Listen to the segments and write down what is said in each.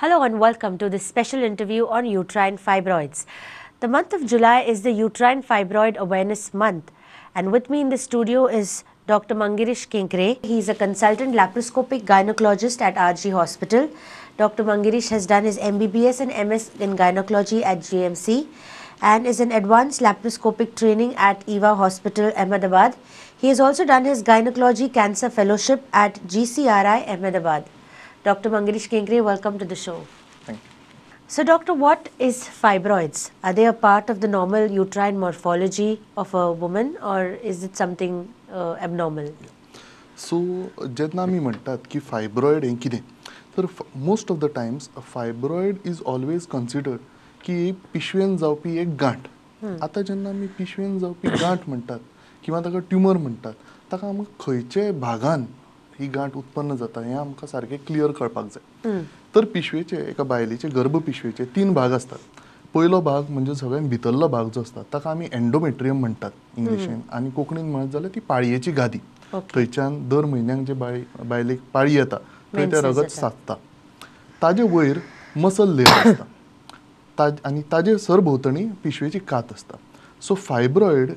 Hello and welcome to this special interview on uterine fibroids. The month of July is the Uterine Fibroid Awareness Month, and with me in the studio is Dr. Manguirish Kenkre. He is a consultant laparoscopic gynecologist at RG Hospital. Dr. Manguirish has done his MBBS and MS in gynecology at GMC and is in advanced laparoscopic training at EVA Hospital, Ahmedabad. He has also done his gynecology cancer fellowship at GCRI, Ahmedabad. Dr. Manguirish Kenkre, welcome to the show. Thank you. So, doctor, what is fibroids? Are they a part of the normal uterine morphology of a woman, or is it something abnormal? So, जेन्ना आमी म्हणटात की फायब्रॉयड हें कितें, तर most of the times fibroid is always considered की पिशवेन जावपी एक गांठ. आतां जेन्ना आमी पिशवेन जावपी गांठ म्हणटात किंवा ताका ट्युमर म्हणटात, ताका आमकां खंयचे भागान ही गांठ उत्पन्न जाता हें आमकां सारकें क्लियर कळपाक जाय. तर पिशवेचे, एका बायलेचे गर्भ पिशवेचे तीन भाग आसतात. पयलो भाग म्हणजे सगळ्यान भितरलो भाग जो आसता ताका आमी एंडोमेट्रियम म्हणटात इंग्लिशीन, आनी कोंकणीन म्हणत जाल्यार ती पाळयेची गादी. थंयच्यान दर म्हयन्याक जे बायलेक पाळी येता थंय तें रगत साचता. ताजे वयर मसल लेयर आसता आनी ताजे सरभोंवतणी पिशवेची कात आसता. सो फायब्रॉयड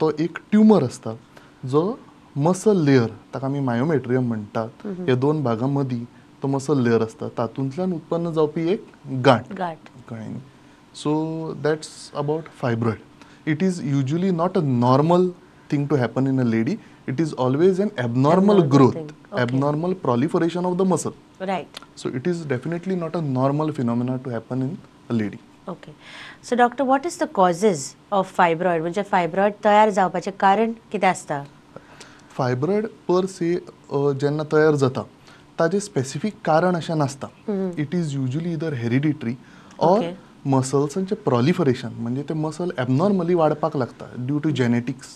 तो एक ट्युमर आसता जो मसल लेयर, ताका आमी मायोमेट्रियम म्हणटात, ह्या दोन भागां मदीं तो मसल लेयर आसता, तातूंतल्यान उत्पन्न जावपी एक गांठ. कळ्ळें न्ही? So that's about fibroid. It is usually not a normal thing to happen in a lady. It is always an abnormal growth, abnormal proliferation of the muscle. Right. So it is definitely not a normal phenomena to happen in a lady. Okay. So doctor, what is the causes of fibroid? म्हणजे फायब्रॉयड तयार जावपाचें कारण कितें आसता? फायब्रॉयड पर से जेन्ना तयार जाता ताजें स्पेसिफीक कारण अशें नासता. It is usually either hereditary or मसल्सांचें proliferation, म्हणजे ते मसल एबनॉर्मली वाडपाक लागता ड्यू टू जेनेटिक्स,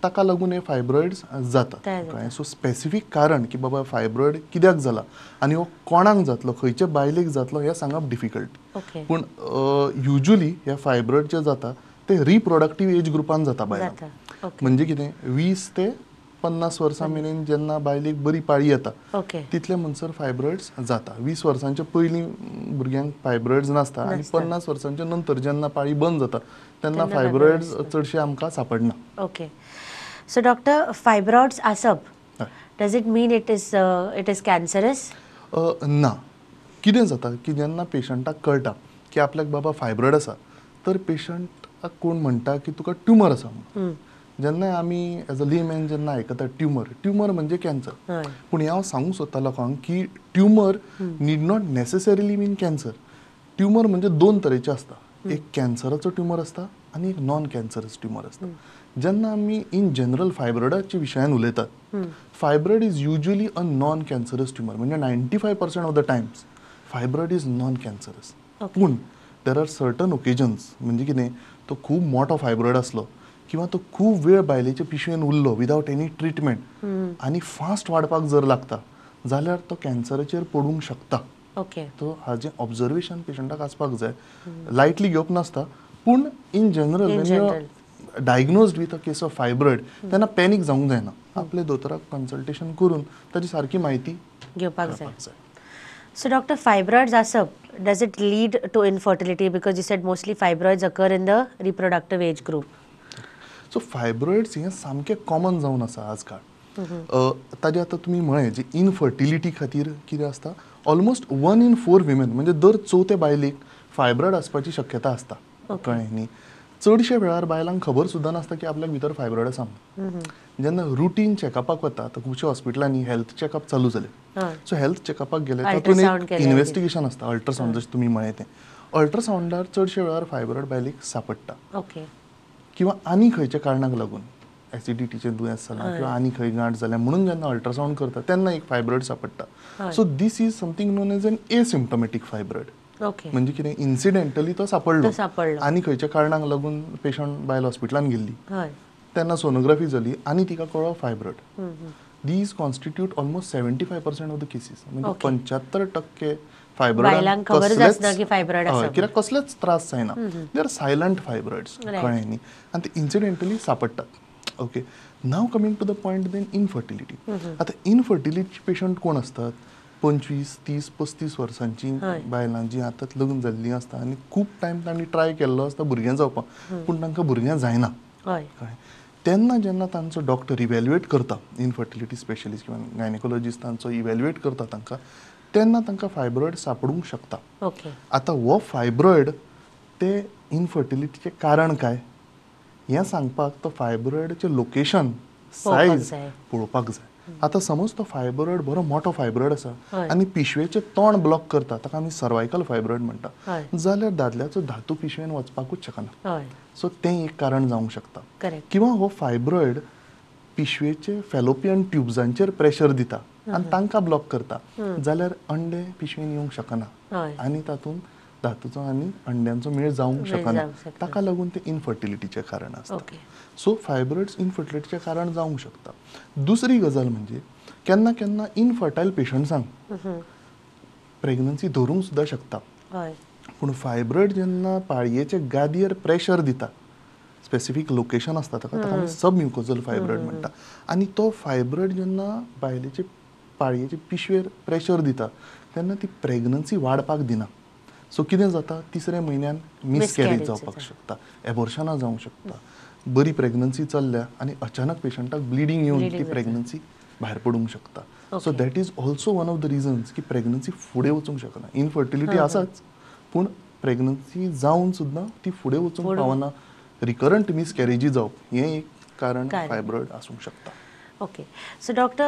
ताका लागून हे फायब्रॉयड्स जातात. सो स्पेसिफीक कारण की बाबा फायब्रॉयड कित्याक जाला आनी हो कोणाक जातलो, खंयचे बायलेक जातलो हें सांगप डिफिकल्ट. पूण युजली हे फायब्रॉयड जे जाता ते रिप्रोडक्टीव एज ग्रुपान जाता बायलांक. म्हणजे कितें, 20 ते 50 वर्सां मेरेन जेन्ना बायलेक बरी पाळी येता तितले म्हणसर फायब्रॉयड्स जाता. 20 वर्सांच्या पयलीं भुरग्यांक फायब्रॉयड्स नासता आनी 50 वर्सांच्या नंतर जेन्ना पाळी बंद जाता तेन्ना फायब्रॉयड्स चडशे आमकां सापडना. ओके. सो डॉक्टर, फायब्रॉइड्स आसप, does it mean it is cancerous? ना. कितें जाता की जेन्ना पेशंटाक कळटा की आपल्याक बाबा फायब्रॉयड आसा, तर पेशंटाक कोण म्हणटा की तुका ट्युमर आसा म्हणून. जेन्ना आमी एज अ लेमॅन जेन्ना आयकता ट्युमर, ट्युमर म्हणजे कॅन्सर. पूण हें हांव सांगूंक सोदता लोकांक की tumour need not necessarily mean cancer. Tumour म्हणजे दोन तरेचे आसता, एक कॅन्सराचो ट्युमर आसता आनी एक नॉन कॅन्सरस ट्युमर आसता. जेन्ना आमी इन जनरल फायब्रॉयडाच्या विशयान उलयतात, fibroid is usually a non cancerous tumour. म्हणजे 95% of the times fibroid is non cancerous. पूण there are certain occasions, म्हणजे कितें, तो खूब मोठो फायब्रॉयड आसलो किंवा तो खूब वेळ बायलेचे पिशवेन उरलो विदावट एनी ट्रिटमेंट आनी फास्ट वाडपाक जर लागता जाल्यार तो कॅन्सराचेर पडूंक शकता. तो हाजें ऑब्जर्वेशन पेशंटाक आसपाक जाय, लायटली घेवप नासता. पूण in general when you are diagnosed with a case of fibroid तेन्ना पॅनीक जावंक जायना, आपले दोतोराक कन्सल्टेशन करून ताची सारकी म्हायती घेवपाक जाय. सो डॉक्टर, फायब्रॉइड्स आसप, does it lead to infertility? Because you said mostly fibroids occur in the reproductive age group. So fibroids हें सामकें कॉमन जावन आसा आजकाल. ताजें आतां तुमी म्हळें जे इनफर्टिलिटी खातीर कितें आसता, ऑलमोस्ट 1 in 4 women, म्हणजे दर चवथे बायलेक फायब्रॉयड आसपाची शक्यता आसता. कळ्ळें न्ही? चडशे वेळार बायलांक खबर सुद्दां नासता की आपल्याक भितर फायब्रॉयड आसा म्हणून. जेन्ना रुटीन चॅकअपाक वता, आतां खुबश्या हॉस्पिटलांनी हेल्थ चॅकअप चालू जाले. सो हेल्थ चॅकअपाक गेले तातूंत एक इन्वेस्टिगेशन आसता, अल्ट्रासावंड, जशें तुमी म्हळें तें. अल्ट्रासावंडार चडशे वेळार फायब्रॉयड बायलेक सापडटा किंवा आनी खंयच्या कारणाक लागून एसिडिटीचें दुयेंस जालां किंवा आनी खंय गांठ जाल्या म्हणून जेन्ना अल्ट्रासावंड करता तेन्ना एक फायब्रॉयड सापडटा. So this is something known as an asymptomatic fibroid. म्हणजे कितें, इन्सिडेंटली तो सापडलो आनी खंयच्या कारणाक लागून पेशंट बायल हॉस्पिटलान गेल्ली तेन्ना सोनोग्राफी जाली आनी तिका कळ्ळो fibroid. These constitute almost 75% of the cases. म्हणजे 75% फायब्रॉयड कित्याक कसलेच त्रास जायना, they are silent fibroids. कळ्ळें न्ही? आनी ते इन्सिडेंटली सापडटात. Okay, now coming to the point then infertility. आतां इनफर्टिलिटी पेशंट कोण आसतात? 25, 30, 35 वर्सांची बायलां जी आतां लग्न जाल्लीं आसता आनी खूब टायम तांणी ट्राय केल्लो आसता भुरगें जावपाक, पूण तांकां भुरगें जायना. कळ्ळें? तेन्ना जेन्ना तांचो डॉक्टर इव्हॅल्युएट करता, इनफर्टिलिटी स्पेशलिस्ट किंवा गायनेकोलॉजिस्ट तांचो इव्हॅल्युएट करता तांकां, तेन्ना तांकां फायब्रॉयड सापडूंक शकता. आतां हो फायब्रॉयड ते इनफर्टिलिटीचें कारण काय हें सांगपाक तो फायब्रॉयडचें लोकेशन, सायज पळोवपाक जाय. आतां समज तो फायब्रॉयड बरो मोठो फायब्रॉयड आसा आनी पिशवेचें तोंड ब्लॉक करता, ताका आमी सर्वायकल फायब्रॉयड म्हणटा, जाल्यार दादल्याचो धातू पिशवेन वचपाकूच शकना. सो तें एक कारण जावंक शकता. किंवा हो फायब्रॉयड पिशवेचे फेलोपियन ट्युब्सांचेर प्रेशर दिता आनी तांकां ब्लॉक करता, जाल्यार अंडे पिशवेन येवंक शकना आनी तातूंत धातूचो आनी अंड्यांचो मेळ जावंक शकना, ताका लागून ते इनफर्टिलिटीचें कारण आसता. सो फायब्रॉयड्स इनफर्टिलिटीचें कारण जावंक शकता. दुसरी गजाल म्हणजे केन्ना केन्ना इनफर्टायल पेशंट्सांक प्रेग्नन्सी धरूंक सुद्दां शकता, पूण फायब्रॉयड जेन्ना पाळयेचे गादयेर प्रेशर दिता, स्पेसिफीक लोकेशन आसता ताका, ताका आमी सब म्युकोजल फायब्रॉयड म्हणटा, आनी तो फायब्रॉयड जेन्ना बायलेचे पाळयेचे पिशवेर प्रेशर दिता तेन्ना ती प्रेग्नन्सी वाडपाक दिना. सो कितें जाता, तिसऱ्या म्हयन्यान मिसकॅरेज जावपाक शकता, एबॉर्शनां जावंक शकता. बरी प्रेग्नन्सी चल्ल्या आनी अचानक पेशंटाक ब्लिडींग येवन ती प्रेग्नन्सी भायर पडूंक शकता. So that is also one of the reasons की प्रेग्नन्सी फुडें वचूंक शकना. इनफर्टिलिटी आसाच, पूण प्रेग्नन्सी जावन सुद्दां ती फुडें वचूंक पावना, रिकरंट मिसकॅरेजी जावप हें एक कारण फायब्रॉयड आसूंक शकता. Okay, so doctor,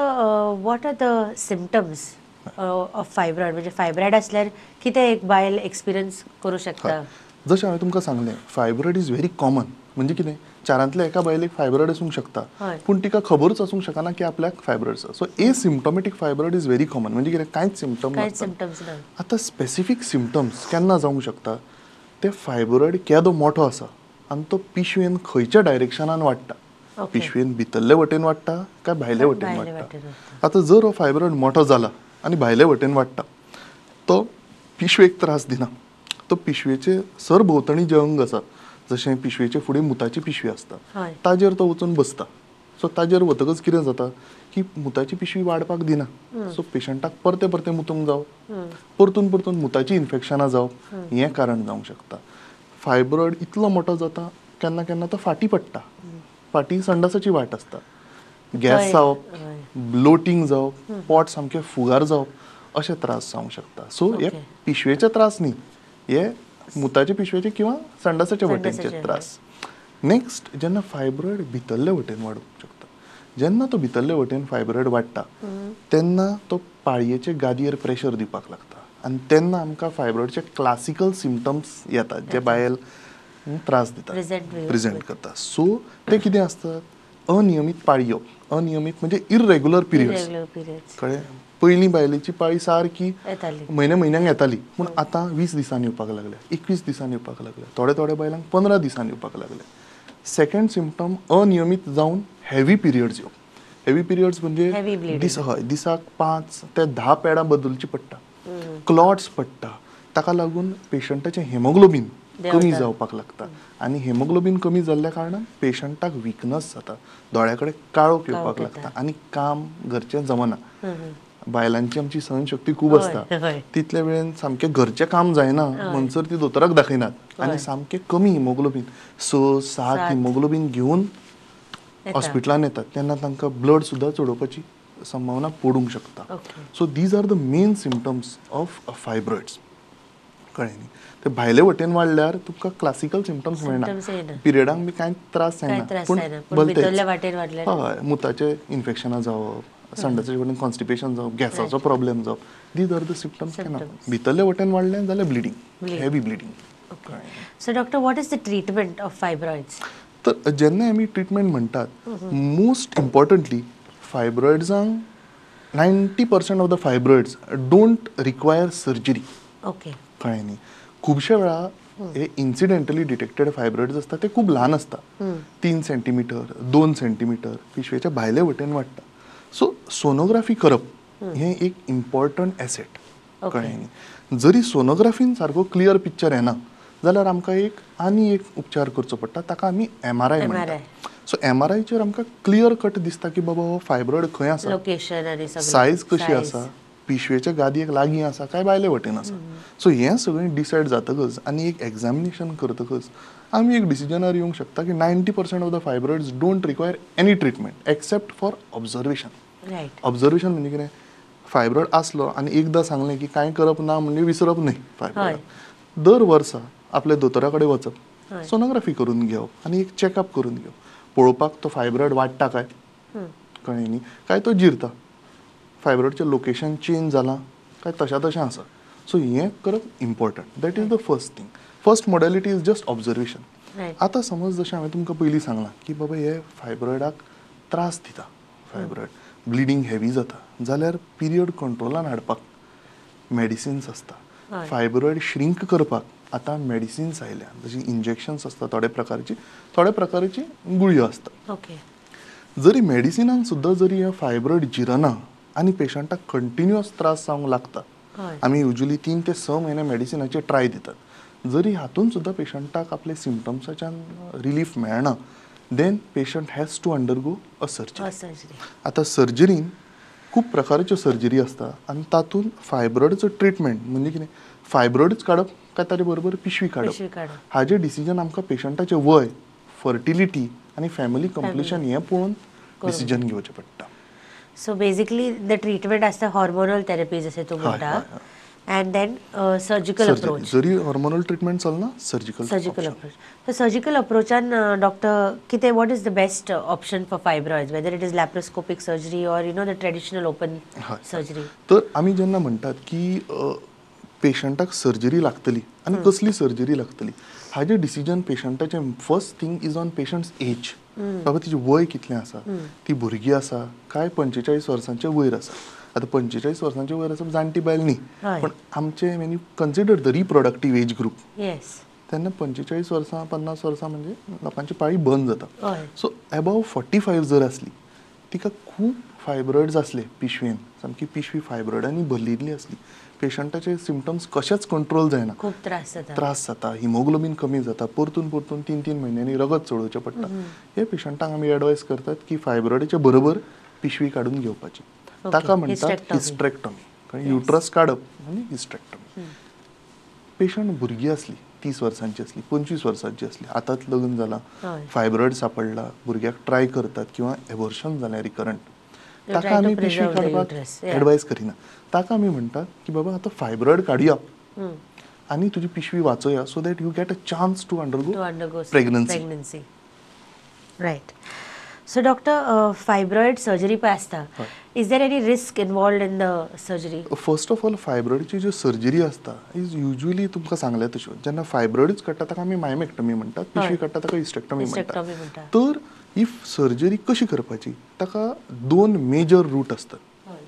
what are the symptoms of fibroid? म्हणजे फायब्रॉयड असल्यार कितें एक बायल एक्सपिरियन्स करूं शकता? जशें हांवें तुमकां सांगलें, फायब्रॉयड is very common. म्हणजे कितें, चारांतल्या एका बायलेक फायब्रॉयड आसूंक शकता, पूण तिका खबरूच आसूंक शकना की आपल्याक फायब्रॉयड आसा. So asymptomatic fibroid is very common. म्हणजे कितें, कांयच सिमटम नासता. आतां स्पेसिफीक सिमटम्स केन्ना जावंक शकता, ते फायब्रॉयड केदो मोठो आसा आनी तो पिशवेन खंयच्या डायरेक्शनान वाडटा, पिशवेन भितरले वटेन वाडटा काय भायले वटेन वाडटा. आतां जर हो फायब्रॉयड मोठो जाला आनी भायले वटेन वाडटा, तो पिशवेक त्रास दिना, तो पिशवेचे सरभोंवतणी जे अंग आसा, जशें पिशवेचे फुडें मुताची पिशवी आसता, ताजेर तो वचून बसता. सो ताजेर वतकच कितें जाता की मुताची पिशवी वाडपाक दिना. सो पेशंटाक परते परते मुतूंक जावप, परतून परतून मुताची इन्फेक्शनां जावप हें कारण जावंक शकता. फायब्रॉयड इतलो मोठो जाता केन्ना केन्ना तो फाटी पडटा, फाटी संडासाची वाट आसता, गॅस जावप, ब्लोटींग जावप, पोट सामकें फुगार जावप अशे त्रास जावंक शकता. सो हे पिशवेचे त्रास न्ही, हे मुताचे पिशवेचे किंवा संडासाचे वटेनचे त्रास. नेक्स्ट, जेन्ना फायब्रॉयड भितरले वटेन वाडूंक शकता, जेन्ना तो भितरले वटेन फायब्रॉयड वाडटा तेन्ना तो पाळयेचे गादयेर प्रेशर दिवपाक लागता आनी तेन्ना आमकां फायब्रॉयडचे क्लासिकल सिमटम्स येतात जे बायल त्रास दिता, प्रेजेंट करता. सो ते कितें आसतात, अनियमीत पाळी येवप. अनियमीत म्हणजे इरेग्युलर पिरियड्स. कळ्ळें? पयलीं बायलेची पाळी सारकी म्हयन्या म्हयन्यांक येताली, पूण आतां 20 दिसांनी येवपाक लागल्या, 21 दिसांनी येवपाक लागल्या, थोडे थोडे बायलांक 15 दिसांनी येवपाक लागले. सेकंड सिमटम, अनियमीत जावन हेवी पिरियड्स येवप. हेवी पिरियड्स म्हणजे दिसाक 5 ते 10 पॅडां बदलची पडटा, क्लॉट्स पडटा, ताका लागून पेशंटाचें हेमोग्लोबीन कमी जावपाक लागता आनी हेमोग्लोबीन कमी जाल्ल्या कारणान पेशंटाक विकनस जाता, दोळ्या कडेन काळोख येवपाक लागता आनी काम घरचें जमना. बायलांची आमची सहनशक्ती खूब आसता, तितल्या वेळेन सामकें घरचें काम जायना म्हणसर ती दोतोराक दाखयनात आनी सामकें कमी हिमोग्लोबीन 6, 7 हिमोग्लोबीन घेवन हॉस्पिटलान येतात, तेन्ना तांकां ब्लड सुद्दां चडोवपाची संभावना पडूंक शकता. So these are the main symptoms of fibroids. कळ्ळें न्ही? ते भायले वटेन वाडल्यार तुमकां क्लासिकल सिमटम्स मेळना, पिरियडांक बी कांय त्रास जायना, पूण हय मुताचें इन्फेक्शनां जावप, संडासाचे वटेन कॉन्स्टिपेशन जावप, गॅसाचो प्रॉब्लेम जावप, these are the symptoms. केन्ना भितरले वटेन वाडलें जाल्यार bleeding, heavy bleeding. So doctor, what is the treatment of fibroids? तर जेन्ना आमी ट्रिटमेंट म्हणटात, most importantly फायब्रॉयड्सांक 90% of the fibroids don't require surgery. Okay, कळ्ळें न्ही? खुबशे वेळा हे इन्सिडेंटली डिटेक्टेड फायब्रॉयड्स आसता ते खूब ल्हान आसता, 3 सेंटीमिटर, 2 सेंटीमिटर पिशवेच्या भायले वटेन वाडटा. सो सोनोग्राफी करप हें एक इम्पॉर्टंट एसेट. कळ्ळें न्ही? जरी सोनोग्राफीन सारको क्लियर पिक्चर येना जाल्यार आमकां एक आनी एक उपचार करचो पडटा, ताका आमी MRI म्हणटात. सो MRIचेर आमकां क्लियर कट दिसता की बाबा हो फायब्रॉयड खंय आसा, लोकेशन आनी सायज कशी आसा, पिशवेच्या गादयेक लागीं आसा काय भायले वटेन आसा. सो हें सगळें डिसायड जातकच आनी एक एग्जामिनेशन करतकच आमी एक डिसिजनार येवंक शकता की 90% of the fibroids don't require any treatment except for observation. Observation म्हणजे कितें, फायब्रॉयड आसलो आनी एकदां सांगलें की कांय करप ना म्हणजे विसरप न्ही. फायब्रॉयड दर वर्सा आपल्या दोतोरा कडेन वचप, सोनोग्राफी करून घेवप आनी एक चॅकअप करून घेवप, पळोवपाक तो फायब्रॉयड वाडटा काय, कळ्ळें न्ही, काय तो जिरता, फायब्रॉयडचें लोकेशन चेंज जालां काय तशा तशें आसा. सो हें करप important. That is the first thing. First modality is just observation. आतां समज जशें हांवें तुमकां पयलीं सांगलां की बाबा हे फायब्रॉयडाक त्रास दिता, फायब्रॉयड ब्लिडींग हेवी जाता जाल्यार पिरियड कंट्रोलान हाडपाक मेडिसिन्स आसता. फायब्रॉयड श्रिंक करपाक आतां मेडिसिन्स आयल्या, जशी इंजेक्शन्स आसता थोडे प्रकारची, थोडे प्रकारची गुळयो आसता. जरी मेडिसिनान सुद्दां जरी हे फायब्रॉयड जिरना आनी पेशंटाक कंटिन्युअस त्रास जावंक लागता, आमी युजली 3 ते 6 म्हयने मेडिसिनाचे ट्राय दितात, जरी हातून सुद्दां पेशंटाक आपले सिमटम्साच्यान रिलीफ मेळना, then patient has to undergo a surgery. आतां सर्जरीन खूब प्रकारच्यो सर्जरी आसता आनी तातूंत फायब्रॉयडचो ट्रिटमेंट म्हणजे कितें, फायब्रॉयडच काडप काय ताजे बरोबर पिशवी काडप, हाजें डिसिजन आमकां पेशंटाचें वय, फर्टिलिटी आनी फॅमिली कंप्लिशन हें पळोवन डिसिजन घेवचें पडटा. सो बेसिकली the treatment आसता हॉर्मोनल थेरपी जशें तूं म्हणटा, and then surgical approach. जरी हॉर्मोनल ट्रिटमेंट चलना, सर्जिकल अप्रोच. सो सर्जिकल अप्रोचान डॉक्टर कितें, what is the best option for fibroids, whether it is laparoscopic surgery or you know the traditional open surgery? तर आमी जेन्ना म्हणटात की पेशंटाक सर्जरी लागतली आनी कसली सर्जरी लागतली हाजें decision पेशंटाचें first thing is on patient's age. बाबा तिचें वय कितलें आसा, ती भुरगीं आसा काय 45 वर्सांचे वयर आसा. आतां 45 वर्सांचे वयर आसा जाणटी बायल न्ही, पण आमचे when you consider the reproductive age group तेन्ना 45 वर्सां 50 वर्सां म्हणजे लोकांची पाळी बंद जाता. सो एबाव 45 जर आसली, तिका खूब फायब्रॉयड्स आसले पिशवेन, सामकी पिशवी फायब्रॉयडांनी भरिल्ली आसली, पेशंटाचे सिमटम्स कशेच कंट्रोल जायना, खूब त्रास जाता, हिमोग्लोबीन कमी जाता, परतून परतून 3-3 म्हयन्यांनी रगत चडोवचें पडटा. हे पेशंटांक आमी एडवायस करतात की फायब्रॉयडाच्या बरोबर पिशवी काडून घेवपाची. ताका म्हणटात हिस्ट्रेक्टॉमी, कारण युट्रस काडप आनी हिस्ट्रेक्टॉमी. पेशंट भुरगीं आसली, 30 वर्सांची आसली, 25 वर्सांची आसली, आतांच लग्न जालां, फायब्रॉयड सापडला, भुरग्याक ट्राय करतात किंवा एबॉर्शन जालें रिकरंट, ताका आमी पिशवी काडपाक एडवायस करिना. ताका आमी म्हणटात की बाबा आतां फायब्रॉयड काडया आनी तुजी पिशवी वाचोया, so that you get a chance to undergo pregnancy. Right. So doctor, fibroid surgery पळय आसता, is there any risk involved in the surgery? First of all फायब्रॉयडची ज्यो सर्जरी आसता is usually तुमकां सांगल्या तश्यो, जेन्ना फायब्रॉयडच काडटा ताका आमी मायमेक्टॉमी म्हणटात, पिशवी काडटा ताका हिस्टेक्टॉमी म्हणटात. तर ही सर्जरी कशी करपाची, ताका 2 मेजर रूट आसतात.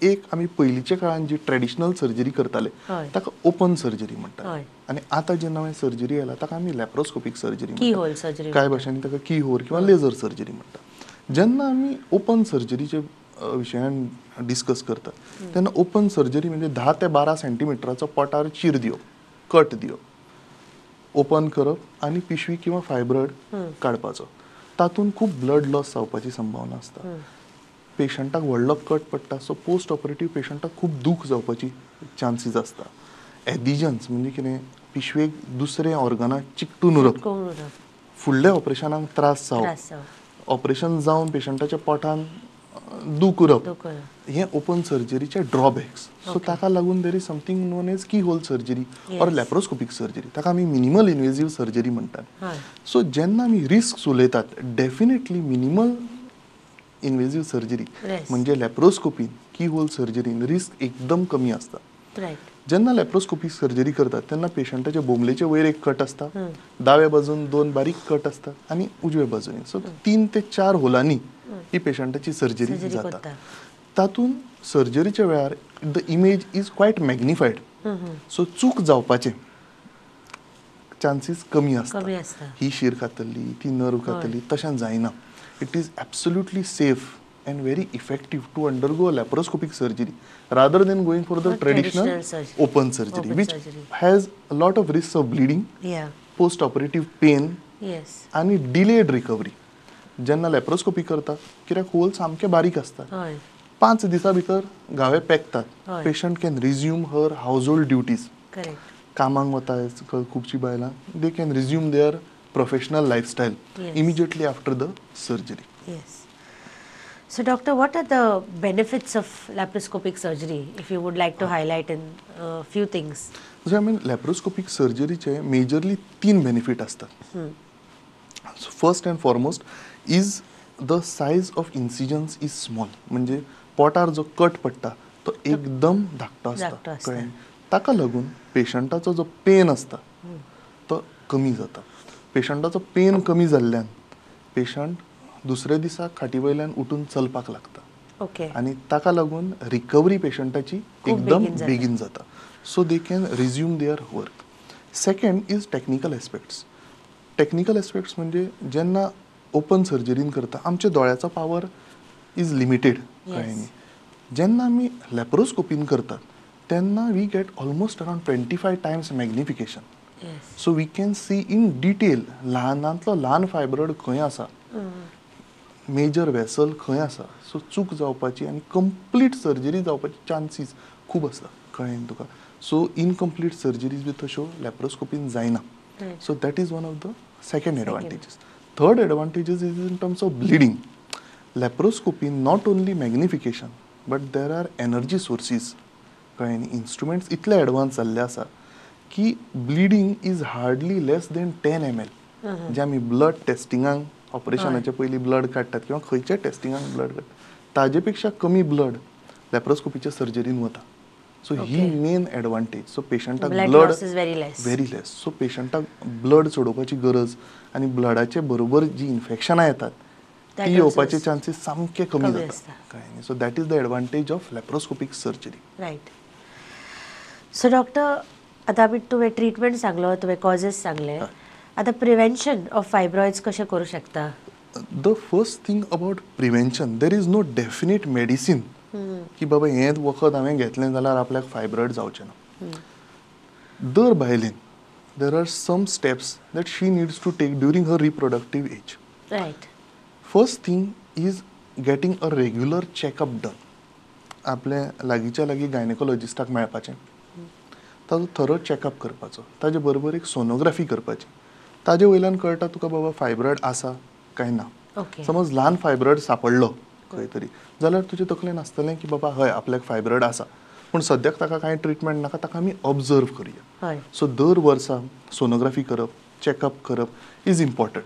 एक आमी पयलींच्या काळान जी ट्रेडिशनल सर्जरी करताले ताका ओपन सर्जरी म्हणटात, आनी आतां जे नवें सर्जरी आयला ताका आमी लॅप्रोस्कोपीक सर्जरी म्हणटात, कांय भाशांनी ताका की होल किंवा लेझर सर्जरी म्हणटात. जेन्ना आमी ओपन सर्जरीचे विशयान डिस्कस करतात तेन्ना ओपन सर्जरी म्हणजे 10 ते 12 सेंटीमिटराचो पोटार चीर दिवप, कट दिवप, ओपन करप आनी पिशवी किंवा फायब्रॉयड काडपाचो. तातूंत खूब ब्लड लॉस जावपाची संभावना आसता, पेशंटाक व्हडलो कट पडटा, सो पोस्ट ऑपरेटीव पेशंटाक खूब दूख जावपाची चान्सीस आसता. एडिजन्स म्हणजे कितें, पिशवेक दुसरे ऑर्गनाक चिकटून उरप, फुडल्या ऑपरेशनाक त्रास जावप, ऑपरेशन जावन पेशंटाच्या पोटान दूख उरप, हे ओपन सर्जरीचे ड्रॉबॅक्स. सो ताका लागून there is something known as key hole surgery or laparoscopic surgery, ताका आमी मिनिमल इन्वेजीव सर्जरी म्हणटात. सो जेन्ना आमी रिस्क उलयतात, डेफिनेटली मिनिमल इन्वेजीव सर्जरी म्हणजे लॅप्रोस्कोपीन, की होल सर्जरीन रिस्क एकदम कमी आसता. जेन्ना लॅप्रोस्कोपीक सर्जरी करतात तेन्ना पेशंटाच्या बोमलेचे वयर एक कट आसता, दाव्या बाजून 2 बारीक कट आसतात आनी उजव्या बाजून, सो 3 ते 4 होलांनी ही पेशंटाची सर्जरी जाता. तातूंत सर्जरीच्या वेळार the image is quite magnified, so चूक जावपाचे चान्सीस कमी आसता. ही शीर खातली, ती नर्व खातली, तशें जायना. It is absolutely safe and very effective to undergo a laparoscopic surgery rather than going for the traditional open surgery, which has a lot of risks of bleeding, post-operative pain, and delayed recovery. जेन्ना laparoscopy करता कित्याक whole सामके बारीक आसता, 5 दिसां भितर घावे पेकतात. Patient can resume her household duties. कामाक वता खुबशीं बायलां, they can resume their professional lifestyle immediately after the surgery. Yes. So doctor, what are the benefits of laparoscopic surgery, if you would like to highlight in few things? So I mean laparoscopic सर्जरीचे majorly 3 benefit असतात. First and foremost is the size of incisions is small, म्हणजे पोटार जो cut पडटा तो एकदम धाकटो आसता, कळ्ळें? ताका लागून पेशंटाचो जो पेन आसता तो कमी जाता. पेशंटाचो पेन कमी जाल्ल्यान पेशंट दुसऱ्या दिसा खाटी वयल्यान उठून चलपाक लागता. आनी ताका लागून रिकवरी पेशंटाची एकदम बेगीन जाता. So they can resume their work. Second is technical aspects. Technical aspects म्हणजे जेन्ना ओपन सर्जरीन करता आमच्या दोळ्याचो पावर is limited, कळ्ळें न्ही? जेन्ना आमी लॅप्रोस्कोपीन करतात तेन्ना we get almost around 25 times magnification. So we can see in detail ल्हानांतलो ल्हान फायब्रॉयड खंय आसा, मेजर वेसल खंय आसा. सो चूक जावपाची आनी कंप्लीट सर्जरी जावपाची चान्सीस खूब आसता, कळ्ळें तुका? सो इनकम्प्लीट सर्जरीज बी तश्यो लॅप्रोस्कोपीन जायना. So that is one of the second advantages. Third advantages is in terms of bleeding. Laparoscopy not only magnification but there are energy sources, कळ्ळें न्ही? इन्स्ट्रुमेंट्स इतले एडवान्स जाल्ले आसा की bleeding is hardly less than 10 ml. जे आमी blood टेस्टिंगाक ऑपरेशनाचे पयलीं blood काडटात किंवा खंयच्या टेस्टिंगाक ब्लड काडटात ताजे पेक्षा कमी ब्लड लॅप्रोस्कोपीच्या सर्जरीन वता. सो ही मेन एडवांटेज. सो पेशंटाक ब्लड व्हेरी लेस. सो पेशंटाक ब्लड चडोवपाची गरज आनी ब्लडाचे बरोबर जी इन्फेक्शनां येतात ती येवपाचे चान्सीस सामके कमी जाता, कळ्ळें न्ही? So that is the advantage of laparoscopic surgery. Right. So doctor, आतां आमी तुवें ट्रिटमेंट सांगलो, तुवें कॉजेस सांगले, आतां प्रिवेन्शन ऑफ फायब्रॉइड्स कशें करूं शकता? The first thing about prevention, there is no definite medicine की बाबा हें वखद हांवें घेतलें जाल्यार आपल्याक फायब्रॉइड जावचें ना. दर बायलेन there are some steps that she needs to take during her reproductive age. Right. First thing is getting a regular checkup done. आपले लागींच्या लागीं गायनेकोलॉजिस्टाक मेळपाचें, ताजो थरो चॅकअप करपाचो, ताजे बरोबर एक सोनोग्राफी करपाची. ताजे वयल्यान कळटा तुका बाबा फायब्रॉइड आसा काय ना. समज ल्हान फायब्रॉइड सापडलो खंय तरी जाल्यार तुजे तकलेन आसतलें की बाबा हय आपल्याक फायब्रॉइड आसा, पूण सद्याक ताका कांय ट्रिटमेंट नाका, ताका आमी ऑब्जर्व करुया. सो दर वर्सा सोनोग्राफी करप, चॅकअप करप is important.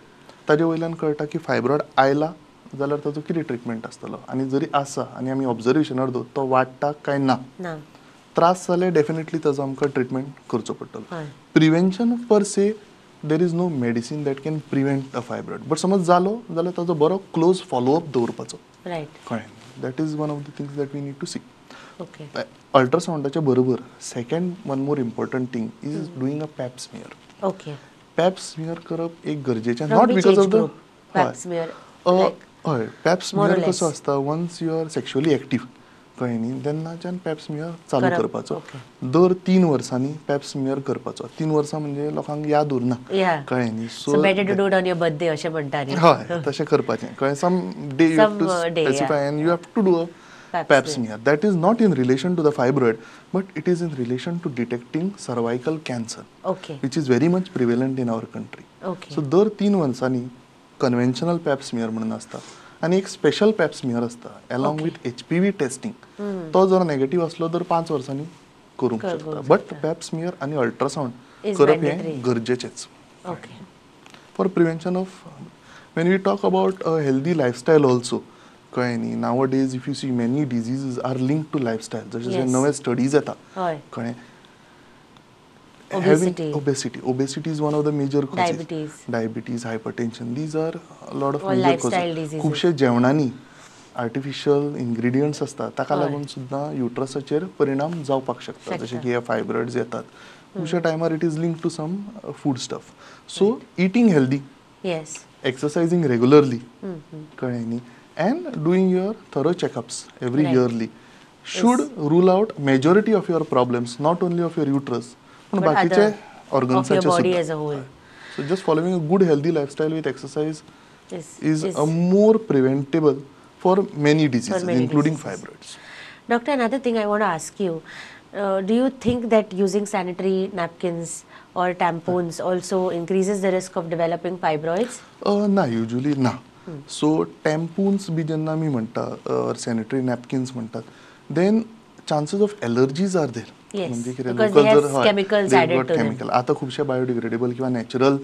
ताजे वयल्यान कळटा की फायब्रॉइड आयला जाल्यार ताजो कितें ट्रिटमेंट आसतलो आनी जरी आसा आनी आमी ऑब्जर्वेशनार दवर तो वाडटा काय ना, त्रास जाले डेफिनेटली ताजो आमकां ट्रिटमेंट करचो पडटलो. Prevention per se there is no medicine that can prevent a fibroid, but समज जालो जाल्यार ताजो बरो क्लोज फॉलोअप दवरपाचो, कळ्ळें? That is one of the things that we need to see. अल्ट्रासावंडाच्या बरोबर second one more important thing is doing a pap smear. Pap smear करप एक गरजेचें, not because of the हय पॅप स्मियर कसो आसता, once you are sexually active, कळ्ळें न्ही, तेन्नाच्यान पॅप स्मियर चालू करपाचो. दर 3 वर्सांनी पॅप स्मियर करपाचो. 3 वर्सां म्हणजे लोकांक याद उरना, कळ्ळें न्ही? So better to do it on your birthday अशें म्हणटा न्ही? हय, तशें करपाचें, कळ्ळें? Some day you have to specify and you have to do a pap smear. That is not in relation to the fibroid, but it is in relation to detecting cervical cancer, which is very much prevalent in our country. So दर 3 वर्सांनी conventional Pap smear म्हणून आसता आनी एक special Pap smear आसता along with HPV testing. तो जर negative आसलो तर 5 वर्सांनी करूंक शकता, बट पॅप स्मियर आनी अल्ट्रासावंड करप हें गरजेचेंच for prevention of. When we talk about a healthy lifestyle also, कळ्ळें न्ही? Nowadays if you see many diseases are linked to lifestyle. जशे जशे नवे स्टडीज येता, कळ्ळें? Obesity. Obesity is one of the major causes. Diabetes, hypertension, these are a lot of major causes. खुबशे जेवणांनी artificial ingredients आसता, ताका लागून सुद्दां युट्रसाचेर परिणाम जावपाक शकता, जशे की हे फायब्रॉइड्स येतात. खुबश्या टायमार it is linked to some food stuff. So eating healthy, exercising regularly, कळ्ळें न्ही, and doing your thorough checkups every yearly should rule out majority of your problems, not only of your uterus पण बाकीचे ऑर्गन्साचे सुद्दां. So just following a good healthy lifestyle with exercise is a more preventable for many diseases including fibroids. Doctor, another thing I want to ask you, do you think that using sanitary napkins or tampons also increases the risk of developing fibroids? ना, usually ना. So टॅम्पून्स बी जेन्ना आमी म्हणटा or sanitary napkins म्हणटात, then chances of allergies are there. म्हणजे कितें local chemical आतां खुबशे बायोडिग्रेडेबल किंवा नॅचरल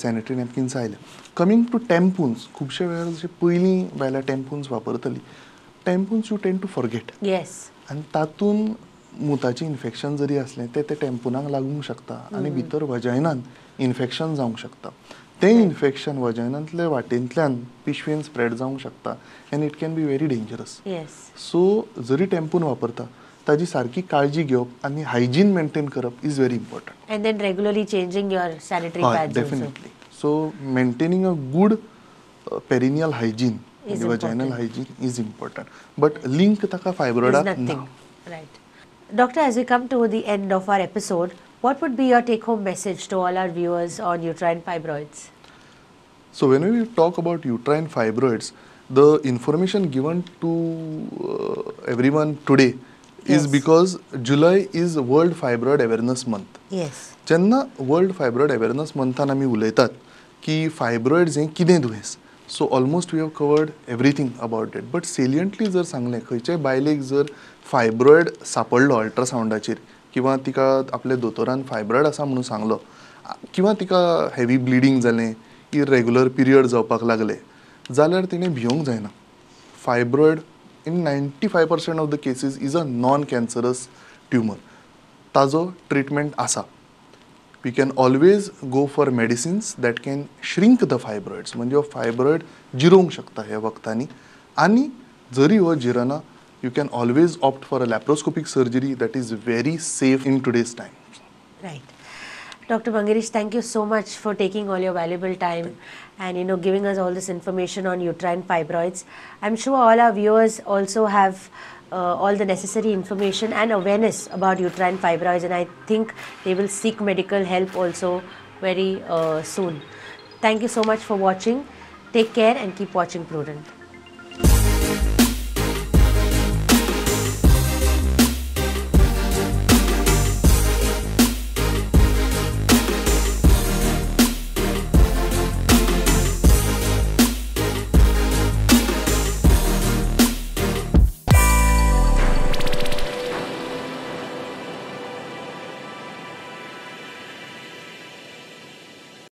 सॅनिटरी नॅपकिन्स आयले. कमींग टू टॅम्पून्स, खुबशे वेळार जशे पयलीं बायलां टॅम्पून्स वापरतली, tampons you tend to forget. आनी तातूंत मुताचें इन्फेक्शन जरी आसलें तें ते टॅम्पुनाक लागूंक शकता आनी भितर वजायनान इन्फेक्शन जावंक शकता. तें इन्फेक्शन वजायनांतले वाटेंतल्यान पिशवेन स्प्रेड जावंक शकता and it can be very dangerous. So जरी टॅम्पून वापरता ताजी सारकी काळजी घेवप आनी हायजीन मेंटेन करप is very important. And then regularly changing your sanitary pads. Definitely. So maintaining a good perineal hygiene, vaginal hygiene is important, but link ताका फायब्रॉइडाक ना. Right. Doctor, as we come to the end of our episode, what would be your take-home message to all our viewers on uterine fibroids? So when we talk about uterine fibroids, the information given to everyone today is because July is World Fibroid Awareness Month. Yes. जेन्ना World Fibroid Awareness Month आमी उलयतात की fibroids हें कितें दुयेंस, so almost we have covered everything about it. But saliently जर सांगलें, खंयच्याय बायलेक जर फायब्रॉयड सापडलो अल्ट्रासावंडाचेर किंवा तिका आपल्या दोतोरान फायब्रॉयड आसा म्हणून सांगलो किंवा तिका हेवी ब्लिडींग जालें, इरेग्युलर पिरियड जावपाक लागले जाल्यार तिणें भिवंक जायना. Fibroid in 95% of the cases is a non cancerous tumour. ताजो ट्रिटमेंट आसा. We can always go for medicines that can shrink the fibroids, म्हणजे हो फायब्रॉयड जिरोवंक शकता ह्या वखदांनी. आनी जरी हो जिरना, you can always opt for a laparoscopic surgery that is very safe in today's time. Right. Dr. Manguirish, thank you so much for taking all your valuable time and, you know, giving us all this information on uterine fibroids. I'm sure all our viewers also have all the necessary information and awareness about uterine fibroids, and I think they will seek medical help also very soon. Thank you so much for watching. Take care and keep watching Prudent.